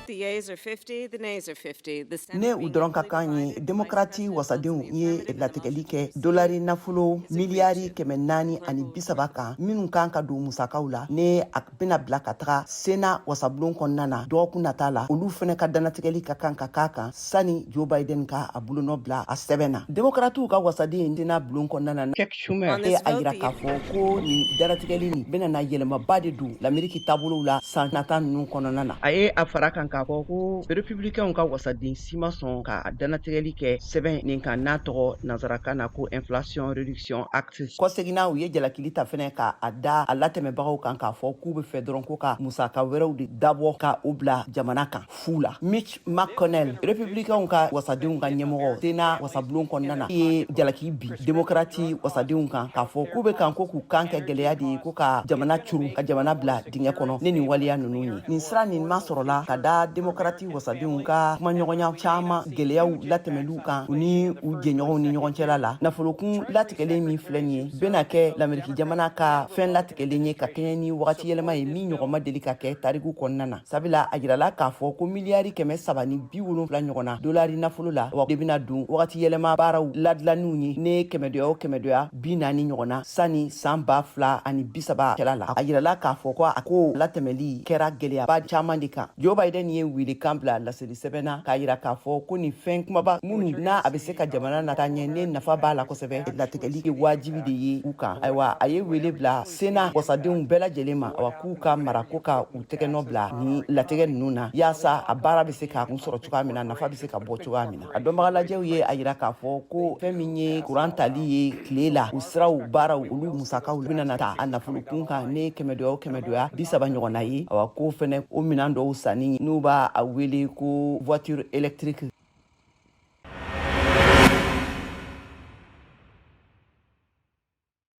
The yeas are 50, the nays are 50. The Senate Ne u being dɔrɔn ka equally kan ye, divided, the Vice Demokrati President votes wasadenw in the ye affirmative and the latigɛli motion kɛ to dolari proceed nafolo is agreed miliyari to. kɛmɛ The naani clerk ani will bi report saba the kan, minnu kan ka don musakaw la, ne a bɛna bila ka taga Sena wasabulon kɔnɔna na dɔgɔkun nata la. Olu fɛnɛ ka danatigɛli ka kan ka k'a kan sani Joe Biden ka a bolonɔ bila a sɛbɛn na. Demokratiw ka wasaden Sena bulon kɔnɔna na Chuck Schumer On e this a vote, yira the k'a fɔ ko nin danatigɛli nin bɛna na yɛlɛmaba de don Lameriki taabolow la san nata ninnu kɔnɔna na. A ye a fara kan k'a fɔ ko Republicainw ka wasaden si ma sɔn ka danatigɛli kɛ sɛbɛn nin kan, n'a tɔgɔ nansarakan na ko Inflation Reduction Act. Kɔseginna, u ye jalakili ta fɛnɛ ka a da a latɛmɛbagaw kan k'a fɔ k'u be fɛ dɔrɔn ko ka musaka wɛrɛw de dabɔ ka o bila jamana kan fu la. Mitch McConnell, Republicainw ka wasadenw ka ɲɛmɔgɔ Sena wasabulon kɔnɔna na, ye jalaki bi Demokrati wasadenw kan k'a fɔ k'u be kan ko k'u kan kɛ gwɛlɛya de ye, ko ka jamana curu, ka jamana bila dingɛ kɔnɔ ne nin waleya ninnu ye. Nin sira nin ma sɔrɔla ka da Demokrati wasadenw ka kumaɲɔgɔnya caaman gwɛlɛyaw latɛmɛliw kan u ni u jɛɲɔgɔnw ni ɲɔgɔn cɛla la. Nafolokun latigɛlen min filɛ nin ye bɛna kɛ Lameriki jamana ka fɛn latigɛlen ye ka kɛɲɛ ni wagati yɛlɛma ye min ɲɔgɔn ma deli ka kɛ tariku kɔnɔna na, sabula a jirala k'a fɔ ko miliyari 370 ɲɔgɔn na dolari nafolo la wa de bɛna don wagati yɛlɛma baaraw ladilanniw ye ne kɛmɛdoya o kɛmɛdoya 40 ɲɔgɔn na sani san 2030 cɛla la. A jirala k'a fɔ ko a ko latɛmɛli kɛra gwɛlɛyaba caaman de kan. Joe Biden ye welekan bila laseli sɛbɛn na k'a yira k'a fɔ ko nin fɛn kumaba minnu n'a a bɛ se ka jamana nata ɲɛ, ne nafa b'a la kosɛbɛ, latigɛli ye wajibi de ye u kan. Ayiwa, a ye wele bila Sena wasadenw bɛɛ lajɛlen ma, awa, k'u ka mara ko ka u tɛgɛnɔ bila ni latigɛ ninnu na, yaasa a baara bɛ se ka kun sɔrɔ cogoya min na, nafa bɛ se ka bɔ cogoya min na. A dɔnbaga lajɛw ye a yira k'a fɔ ko fɛn min ye kuran tali ye tile la, u siraw baaraw, olu musakaw bɛna ta a nafolo kun kan ne kɛmɛdoya o kɛmɛdoya 30 ɲɔgɔnna ye. Awa, ko fɛnɛ o minan dɔw sanni, n'u b'a a wele ko voiture électrique.